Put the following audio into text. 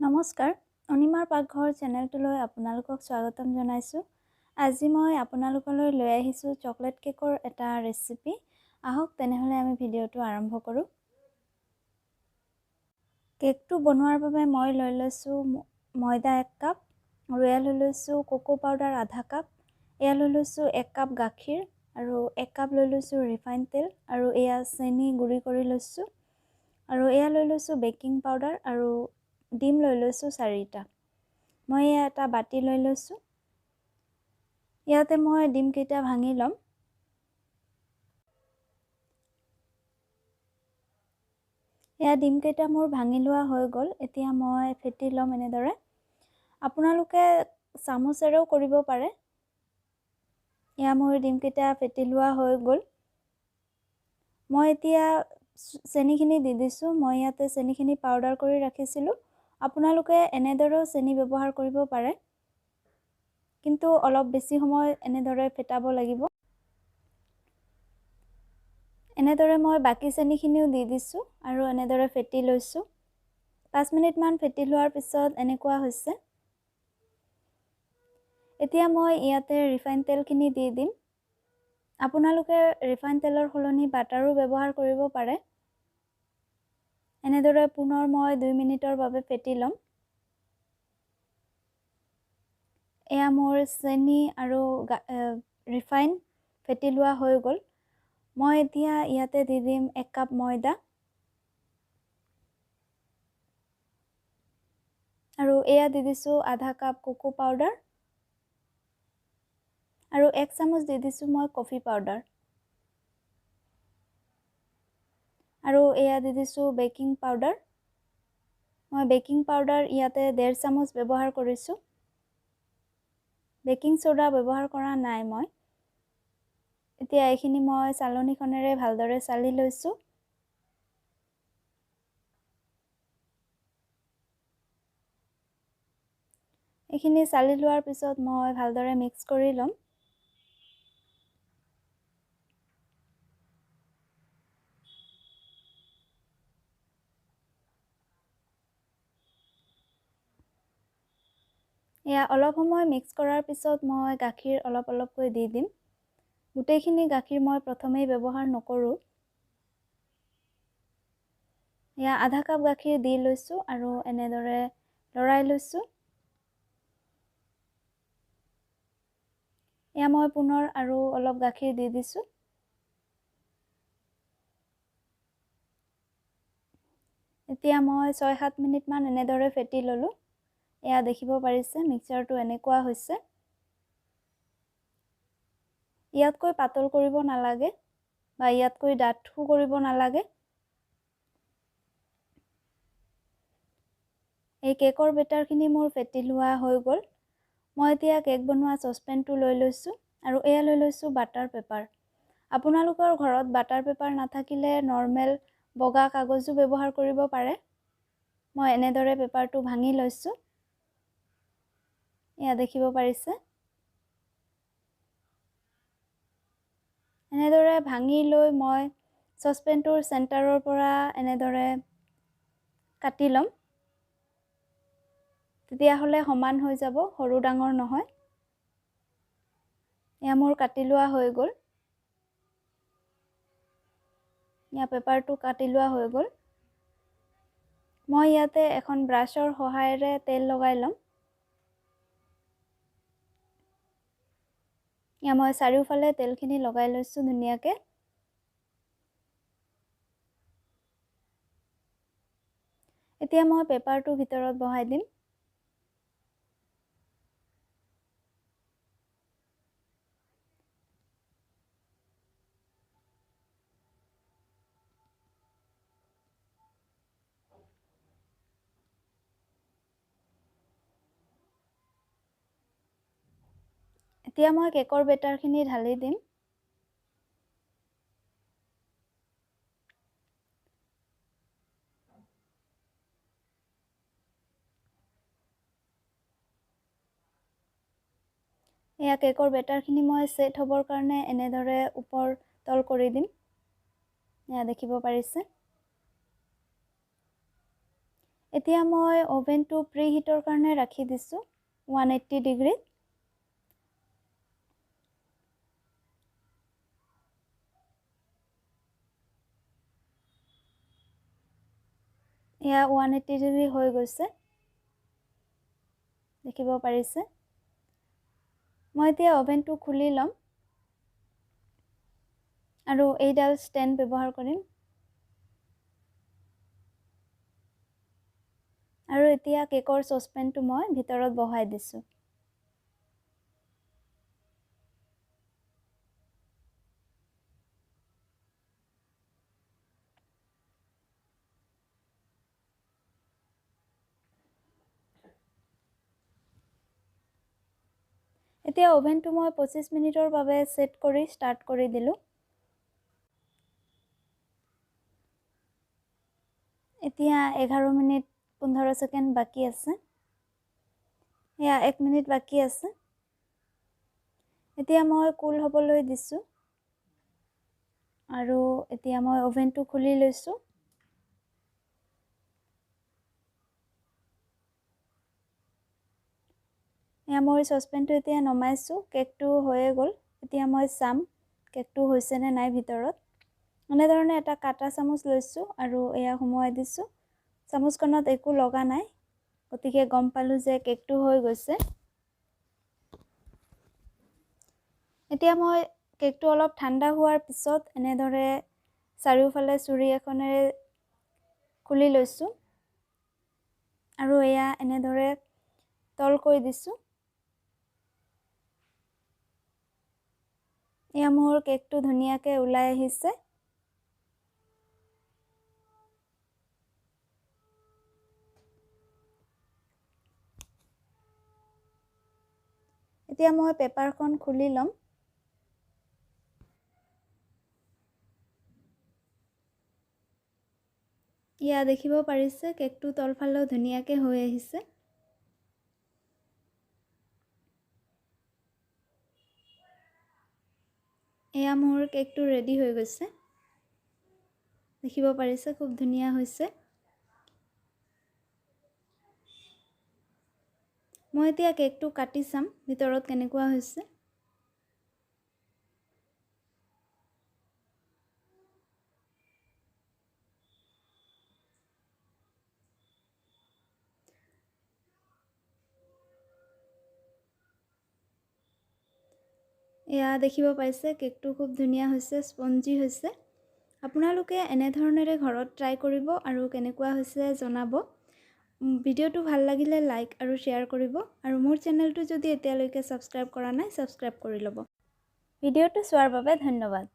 নমস্কাৰ, অনিমাৰ পাকঘৰ চেনেলটোলৈ আপোনালোকক স্বাগতম জনাইছোঁ। আজি মই আপোনালোকলৈ লৈ আহিছোঁ চকলেট কেকৰ এটা ৰেচিপি। আহক তেনেহ'লে আমি ভিডিঅ'টো আৰম্ভ কৰোঁ। কেকটো বনোৱাৰ বাবে মই লৈ লৈছোঁ ময়দা 1 কাপ, আৰু এয়া লৈ লৈছোঁ কোকো পাউডাৰ আধা কাপ, এয়া লৈ লৈছোঁ 1 কাপ গাখীৰ, আৰু 1 কাপ লৈ লৈছোঁ ৰিফাইন তেল, আৰু এয়া চেনি গুড়ি কৰি লৈছোঁ, আৰু এয়া লৈ লৈছোঁ বেকিং পাউডাৰ, আৰু ডিম লৈ লৈছোঁ 4টা। মই এয়া এটা বাতি লৈ লৈছোঁ। ইয়াতে মই ডিমকেইটা ভাঙি ল'ম। এয়া ডিমকেইটা মোৰ ভাঙি লোৱা হৈ গ'ল। এতিয়া মই ফেটি ল'ম এনেদৰে। আপোনালোকে চামুচেৰেও কৰিব পাৰে। এয়া মোৰ ডিমকেইটা ফেটি লোৱা হৈ গ'ল। মই এতিয়া চেনিখিনি দি দিছোঁ। মই ইয়াতে চেনিখিনি পাউডাৰ কৰি ৰাখিছিলোঁ। আপোনালোকে এনেদৰেও চেনি ব্যৱহাৰ কৰিব পাৰে, কিন্তু অলপ বেছি সময় এনেদৰে ফেটাব লাগিব। এনেদৰে মই বাকী চেনিখিনিও দি দিছোঁ আৰু এনেদৰে ফেটি লৈছোঁ। 5 মিনিটমান ফেটি লোৱাৰ পিছত এনেকুৱা হৈছে। এতিয়া মই ইয়াতে ৰিফাইন তেলখিনি দি দিম। আপোনালোকে ৰিফাইন তেলৰ সলনি বাটাৰো ব্যৱহাৰ কৰিব পাৰে। এনেদৰে পুনৰ মই 2 মিনিটৰ বাবে ফেটি ল'ম। এয়া মোৰ চেনি আৰু ৰিফাইন ফেটি লোৱা হৈ গ'ল। মই এতিয়া ইয়াতে দি দিম 1 কাপ ময়দা, আৰু এয়া দি দিছোঁ আধা কাপ কোকো পাউডাৰ, আৰু 1 চামুচ দি দিছোঁ মই কফি পাউডাৰ, আৰু এয়া দি দিছোঁ বেকিং পাউডাৰ। মই বেকিং পাউডাৰ ইয়াতে 1.5 চামুচ ব্যৱহাৰ কৰিছোঁ। বেকিং চ'ডা ব্যৱহাৰ কৰা নাই মই। এতিয়া এইখিনি মই চালনীখনেৰে ভালদৰে চালি লৈছোঁ। এইখিনি চালি লোৱাৰ পিছত মই ভালদৰে মিক্স কৰি ল'ম। এয়া অলপ সময় মিক্স কৰাৰ পিছত মই গাখীৰ অলপ অলপকৈ দি দিম। গোটেইখিনি গাখীৰ মই প্ৰথমেই ব্যৱহাৰ নকৰোঁ। এয়া আধা কাপ গাখীৰ দি লৈছোঁ আৰু এনেদৰে লৰাই লৈছোঁ। এয়া মই পুনৰ আৰু অলপ গাখীৰ দি দিছোঁ। এতিয়া মই 6-7 মিনিটমান এনেদৰে ফেটি ল'লোঁ। এয়া দেখিব পাৰিছে মিক্সাৰটো এনেকুৱা হৈছে। ইয়াতকৈ পাতল কৰিব নালাগে বা ইয়াতকৈ ডাঠো কৰিব নালাগে। এই কেকৰ বেটাৰখিনি মোৰ ফেটি লোৱা হৈ গ'ল। মই এতিয়া কেক বনোৱা চচপেনটো লৈ লৈছোঁ আৰু এয়া লৈ লৈছোঁ বাটাৰ পেপাৰ। আপোনালোকৰ ঘৰত বাটাৰ পেপাৰ নাথাকিলে নৰ্মেল বগা কাগজো ব্যৱহাৰ কৰিব পাৰে। মই এনেদৰে পেপাৰটো ভাঙি লৈছোঁ। এয়া দেখিব পাৰিছে। এনেদৰে ভাঙি লৈ মই চচপেনটোৰ চেণ্টাৰৰ পৰা এনেদৰে কাটি ল'ম। তেতিয়াহ'লে সমান হৈ যাব, সৰু ডাঙৰ নহয়। এয়া মোৰ কাটি লোৱা হৈ গ'ল। এয়া পেপাৰটো কাটি লোৱা হৈ গ'ল। মই ইয়াতে এখন ব্ৰাছৰ সহায়েৰে তেল লগাই ল'ম। এয়া মই চাৰিওফালে তেলখিনি লগাই লৈছোঁ ধুনীয়াকৈ। এতিয়া মই পেপাৰটো ভিতৰত বহাই দিম। এতিয়া মই কেকৰ বেটাৰখিনি ঢালি দিম। এয়া কেকৰ বেটাৰখিনি মই ছেট হ'বৰ কাৰণে এনেদৰে ওপৰ তল কৰি দিম। এয়া দেখিব পাৰিছে। এতিয়া মই অ'ভেনটো প্ৰি হিটৰ কাৰণে ৰাখি দিছোঁ 180 ডিগ্ৰীত। এয়া 180 ডিগ্ৰী হৈ গৈছে, দেখিব পাৰিছে। মই এতিয়া অ'ভেনটো খুলি ল'ম আৰু এইডাল ষ্টেণ্ড ব্যৱহাৰ কৰিম। আৰু এতিয়া কেকৰ চচপেনটো মই ভিতৰত বহাই দিছোঁ। এতিয়া অ'ভেনটো মই 25 মিনিটৰ বাবে ছেট কৰি ষ্টাৰ্ট কৰি দিলোঁ। এতিয়া 11 মিনিট 15 ছেকেণ্ড বাকী আছে। এয়া 1 মিনিট বাকী আছে। এতিয়া মই কুল হ'বলৈ দিছোঁ আৰু এতিয়া মই অ'ভেনটো খুলি লৈছোঁ। এয়া মই চচপেনটো এতিয়া নমাইছোঁ। কেকটো হৈয়ে গ'ল। এতিয়া মই চাম কেকটো হৈছেনে নাই ভিতৰত। এনেধৰণে এটা কাটা চামুচ লৈছোঁ আৰু এয়া সুমুৱাই দিছোঁ। চামুচখনত একো লগা নাই, গতিকে গম পালোঁ যে কেকটো হৈ গৈছে। এতিয়া মই কেকটো অলপ ঠাণ্ডা হোৱাৰ পিছত এনেদৰে চাৰিওফালে চুৰি এখনেৰে খুলি লৈছোঁ আৰু এয়া এনেদৰে তলকৈ দিছোঁ। এয়া মোৰ কেকটো ধুনীয়াকৈ ওলাই আহিছে। এতিয়া মই পেপাৰখন খুলি ল'ম। এয়া দেখিব পাৰিছে কেকটো তলফালেও ধুনীয়াকৈ হৈ আহিছে। এয়া মোৰ কেকটো ৰেডি হৈ গৈছে, দেখিব পাৰিছে খুব ধুনীয়া হৈছে। মই এতিয়া কেকটো কাটি চাম ভিতৰত কেনেকুৱা হৈছে। এয়া দেখিব পাইছে কেকটো খুব ধুনীয়া হৈছে, স্পঞ্জি হৈছে। আপোনালোকে এনেধৰণেৰে ঘৰত ট্ৰাই কৰিব আৰু কেনেকুৱা হৈছে জনাব। ভিডিঅ'টো ভাল লাগিলে লাইক আৰু শ্বেয়াৰ কৰিব আৰু মোৰ চেনেলটো যদি এতিয়ালৈকে ছাবস্ক্ৰাইব কৰা নাই ছাবস্ক্ৰাইব কৰি ল'ব। ভিডিঅ'টো চোৱাৰ বাবে ধন্যবাদ।